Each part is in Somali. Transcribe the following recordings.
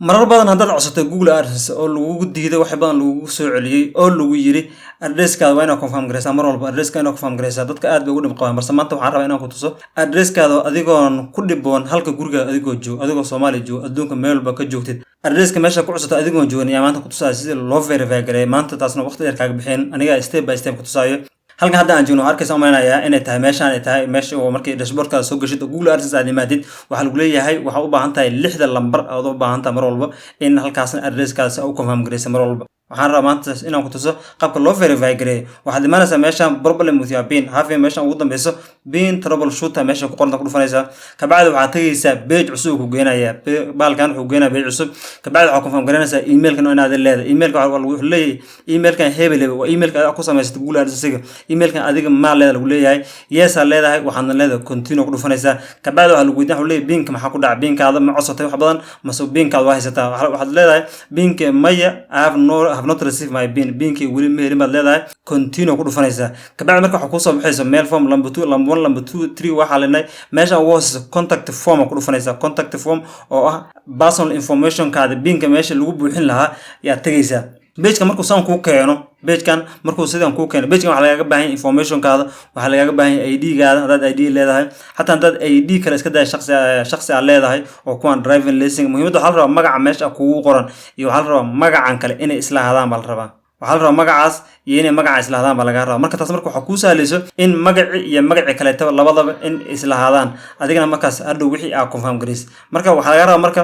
Marar badan haddaad codsatay Google AdSense oo lagugu diiday, wax badan lagugu soo celiyey oo lagu yiri addresskaada waa inaad confirm gareysaa, mar walba addresska inaad confirm gareysaa, dadka aad bay ugu dhib qabaan. Balse maanta waxaan rabaa inaan ku tuso addresskaada adigoon ku dhiboon halka guriga adigoo joog, adigoo Soomaaliya joogo, adduunka meel walba ka joogtid, addresska meesha ku cusubta adigoon joogin ayaa maanta ku tusaya sidii loo verify gareeyay. Maanta taasna waqti dheer kaaga bixin, aniga step by step ku tusaayo. Halkan hadda aan joogno waxaa arkaysa, umaleynayaa inay tahay meeshaan, ay tahay meesha oo markii dashboardkaada soo gashid oo Google AdSense aad imaadid, waxaa lagu leeyahay waxaa u baahan tahay lixda lambar aad u baahan tahay mar walba in halkaasna addresskaas u confirm gareysa. Mar walba waxaan rabaa maanta inaan ku tuso qaabka loo verify gareeyo. Waxaad imaanaysaa meeshan "problem with your PIN", hafi meeshan ugu dambeyso, "PIN troubleshooter" meesha ku qoranta ku dhufanaysaa. Kabacdi waxaad tegaysaa page cusub ku geenaya baalkan, wuxuu geenaya page cusub. Kabacdi waxaad confirm garanaysaa emailkan inaad leedahay. Emailka waxaa lagu leeyahay emailkan hebel hebel waa emailka aad ku samaysatay Google AdSense. Emailkan adiga maa leedahay lagu leeyahay, yes aa leedahay, waxaadna leedahay continue ku dhufanaysaa. Kabacdi waxaa lagu weydiin, wuxuu leeyahay PIN-ka maxaa ku dhacay? PIN-kaada ma codsatay wax badan mase PIN-kaada waa haysataa? Waxaad leedahay PIN-ka maya, I have no have not received my PIN, PIN-kii weli ma helin baad leedahay, continue ku dhufanaysaa. Kabacdi marka waxaa kusoo baxaysa mail form number two, number one, number two, three. Waxaa lenay meesha ugu hooseysa contact form ku dhufanaysaa, contact form oo ah personal informationkaada PIN-ka meesha lagu buuxin lahaa yaad tegaysaa. Pageka markuu saan kuu keeno, pagekan markuu sidan kuu keeno, pagekan waxaa lagaaga baahan yahay informationkaada, waxaa lagaaga baahan yahay ID-gaada haddaad ID leedahay, xataa haddaad ID kale iska daya shaqsi shaqsi aad leedahay oo kuwan driving license. Muhiimadda waxaa la rabaa magaca meesha kugu qoran iyo waxaa la rabaa magacan kale inay isla hadaan baa la rabaa. Waxaa la rabaa magacaas iyo inay magaca islahdaan baa lagaa rabaa. Marka taas marka waxaa kuu sahlayso in magaci iyo magaci kaleetaba labadaba in islahaadaan, adigana markaas hadhow wixii aa confirm garays. Marka waxaa lagaa rabaa marka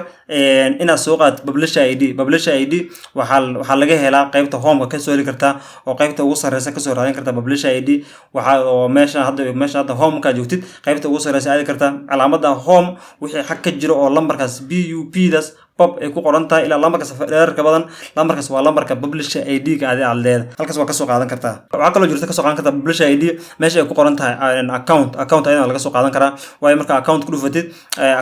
inaad soo qaad publisher ID. Publisher ID waxaa laga helaa qaybta homeka, kasoo heli kartaa oo qaybta ugu sareysa kasoo raadin kartaa publisher ID. Waxaa oo meesha hadda homeka joogtid, qaybta ugu sareysa aadi kartaa, calaamada home wixii xag ka jiro oo lambarkaas PUB daas pub ay ku qoran tahay ilaa lambarkaas dheerarka badan, lambarkaas waa lambarka publisher ID ga adi aad leedahay, halkaas waa kasoo qaadan kartaa. Waxaa kaloo jirta kasoo qaadan kartaa publisher ID meesha ay ku qoran tahay account. Account ayadana laga soo qaadan karaa, waayo marka account ku dhufatid,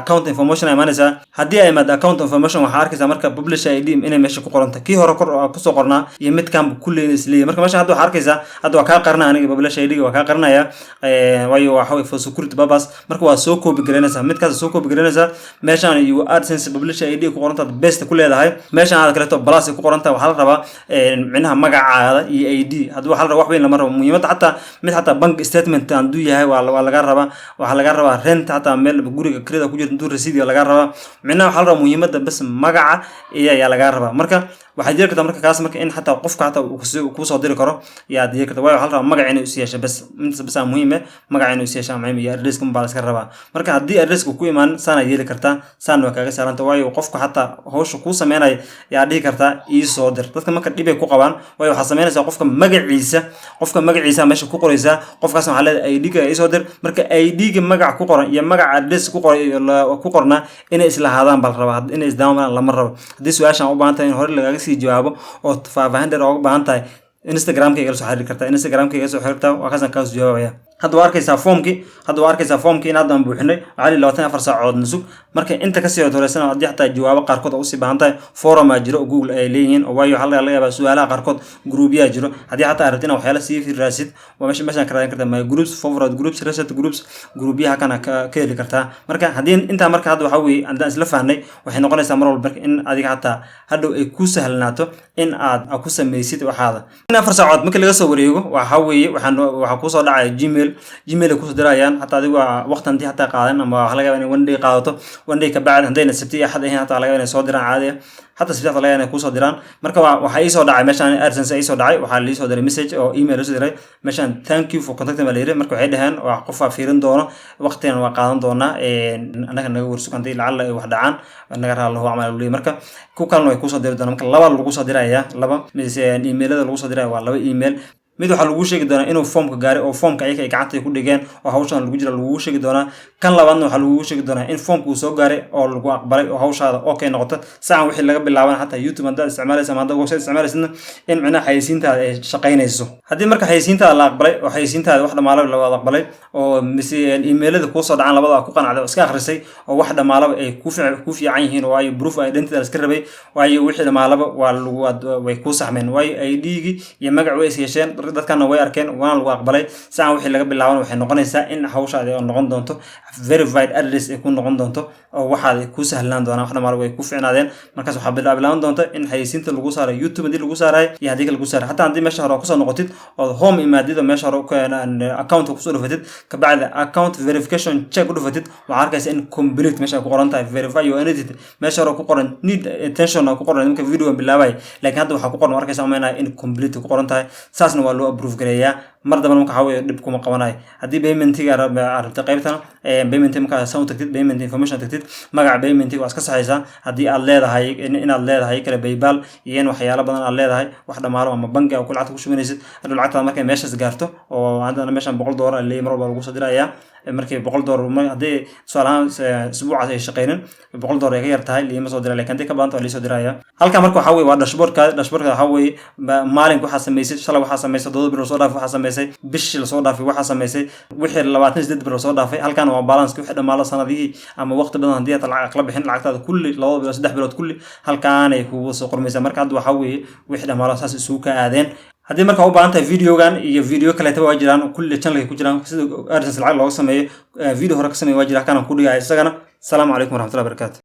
account information ay imaanaysaa. Haddii ay imaado account information, waxaa arkaysaa marka publisher ID inay meesha ku qoran tahay, kii hore kor kusoo qornaa iyo midkan kulli isleeyahay. Marka meesha hadda waxaa arkaysaa, hadda waa kaa qarinaya aniga, publisher ID ga waa kaa qarinaya, waayo waxa way for security purpose. Marka waa soo copy garanaysaa, midkaas soo copy garanaysaa, meeshaan you AdSense publisher ID ku qoran tahay, paste ku leedahay. Meeshaan aad kaleeto plus ay ku qoran tahay, waxaa la rabaa micnaha magacaada iyo ID. Haddii waxaa la rabaa wax weyn lama rabo, muhiimadda xataa mid xataa bank statement hadduu yahay waa laga rabaa. Waxaa laga rabaa rent, xataa meel guriga kirada ku jirta intuu receipt laga rabaa. Micnaha waxaa la rabaa muhiimadda bas magaca iyo ayaa laga rabaa. Marka waxaad yeeli kartaa marka kaas marka in xataa qofka xataa uu kusoo diri karo yaad yeeli kartaa, waayo waxaa la rabaa magaca inay is yeesho bas, intaas bas aa muhiim eh, magaca inuu is yeeshaa muhiim iyo addresska unbaa la iska rabaa. Marka haddii addresska ku imaan, saana yeeli kartaa, saana waa kaaga saaranta, waayo qofka xataa hawsha kuu sameynaya yaa dhihi kartaa ii soo dir. Dadka marka dhibay ku qabaan, waayo waxaad sameynaysaa qofka magaciisa, qofka magaciisa meesha ku qoraysaa, qofkaasna waxaa leedahay ID-ga ii soo dir. Marka ID-ga magaca ku qoran iyo magaca address ku qoray ku qornaa inay islahaadaan baa la rabaa, inay isdaamaan lama rabo. Haddii su-aashan u baahan tahay in hore lagaaga sii jawaabo oo faahfaahin dheer ooga baahan tahay, Instagramka igala soo xiriiri kartaa, Instagramka igala soo xiriirtaa, waa kaasaan kaas jawaabaya. Hadda waa arkaysaa foomkii, hadda waa arkaysaa foomkii in haddaan buuxinay. Waxaa lihi 24 saacood nusug. Marka inta kasii horeysana, haddii xataa jawaabo qaarkood oo usii baahan tahay, forum aa jiro oo Google ay leeyihiin oo waayo waxaa laga yaabaa su-aalaha qaarkood, groupyaa jiro. Haddii xataa aad rabtid inaad waxyaala sii raasid, waa meesha meeshaan ka raadin kartaa: my groups, favorite groups, reset groups, groupyaha kana ka heli kartaa. Marka haddii intaa marka hadda waxaa weeye haddaan isla fahnay, waxay noqonaysaa mar walba marka in adiga xataa hadhow ay ku sahlanaato in aad ku samaysid waxaada. In 4 saacood markii laga soo wareego, waxa weeye waxaa kusoo dhacaya Gmail. Gmail ay kusoo dirayaan, xataa adigu waa waqti hantii xataa qaadan ama waxa laga yaabaa inay one day qaadato. One day ka bacdi, haddayna Sabti iyo Axad ahayn, xataa laga yaabaa inay soo diraan caadi ah, xataa Sabti xataa laga yaabaa inay kusoo diraan. Marka waxaa ii soo dhacay meeshaan AdSense ii soo dhacay, waxaa lii soo diray message oo email soo diray meeshaan, "Thank you for contacting" baa la yiri. Marka waxay dhaheen waa qofaa fiirin doono, waqtigan waa qaadan doonaa, annaga naga warsug, haddii lacalla ay wax dhacaan naga raalaho camal leeyahay. Marka ku kalena way kusoo diri doonaa. Marka laba lagu soo diraya, laba mise emailada lagu soo diraya waa laba email. Mid waxaa lagu sheegi doonaa inuu foomka gaaray oo foomka ayaga ay gacanta ku dhigeen oo hawshan lagu jira lagugu sheegi doonaa. Kan labaadna waxaa lagugu sheegi doonaa in foomka uu soo gaaray oo lagu aqbalay oo hawshaada okay noqoto. Saacan wixii laga bilaaban, xataa YouTube haddaad isticmaalaysa ama haddaad website isticmaalaysidna, in micnaha xayeysiintaada ay shaqaynayso. Haddii marka xayeysiintaada la aqbalay oo xayeysiintaada wax dhamaalaba la wada aqbalay oo mise emailada kuu soo dhacaan labada ku qanacday oo iska akhrisay oo wax dhamaalaba ay ku fiican yihiin, waayo proof identity la iska rabay, waayo wixii dhamaalaba waa lagu way kuu saxmeen, waayo ID-gii iyo magac way is yeesheen. Dadkana way arkeen, waana lagu aqbalay. Saacan wixii laga bilaaban waxay noqonaysaa in hawshaadi oo noqon doonto verified address ay ku noqon doonto oo waxaad ku sahlaan doonaan, wax dhamaal way ku ficnaadeen. Markaas waxaa bilaaban doonta in xayeysiinta lagu saarayo YouTube haddii lagu saarayo iyo haddii kale lagu saarayo. Xataa haddii meesha hore kusoo noqotid ood home imaadid oo meesha hore account kusoo dhufatid, kabacdi account verification check u dhufatid, waxaa arkaysa in complete meesha ku qoran tahay, verify your identity. Meesha hore ku qoran need attention ku qoran marka video bilaabay, laakiin hadda waxaa ku qoran, arkaysa umaynaya, in complete ku qoran tahay. Saasna waa loo approve gareeyaa. Mar dambana marka waxaa weeye dhib kuma qabanayo. Haddii paymentiga rabta, qaybtana payment markaa saan u tagtid, payment information tagtid, magaca paymentiga waa iska saxaysaa. Haddii aad leedahay inaad leedahay kale PayPal iyo in waxyaalo badan aad leedahay, wax dhamaalo ama bangi aad ku lacagta ku shubanaysid, hadhow lacagtaada markay meeshaas gaarto oo haddana meeshan $100 leeyahay, mar walba lagu soo dirayaa. Markii $100, haddii tusaale ahaan isbuucaas ay shaqeynin, $100 ay ka yar tahay, liima soo diray, lakin haddii ka badanta waa liisoo diraya. Halkan marka waxaa weye waa dashboardka. Dashboardka waxaa weeye maalinka waxaa samaysay, shalay waxaa samaysay, 7 bil lasoo dhaafay waxaa samaysay, bishii lasoo dhaafay waxaa samaysay, wixii 28 bil lasoo dhaafay. Halkan waa balance, wixii dhammaalo sanadihii ama waqti badan haddii aad lacag kala bixin lacagtaada kulli, 2 bilood, 3 bilood, kulli halkaanay kugu soo qormaysaa. Marka hadda waxaa weeye wixii dhammaalo saas isugu ka aadeen. Haddii marka u baahan tahay, videogan iyo video kaleetaba waa jiraan, kulli channelka ku jiraan. Sida AdSense lacag looga sameeyo video hore ka sameeyo waa jira, halkaan ku dhigaya isagana. Asalaamu calaykum waraxmatullahi barakatu.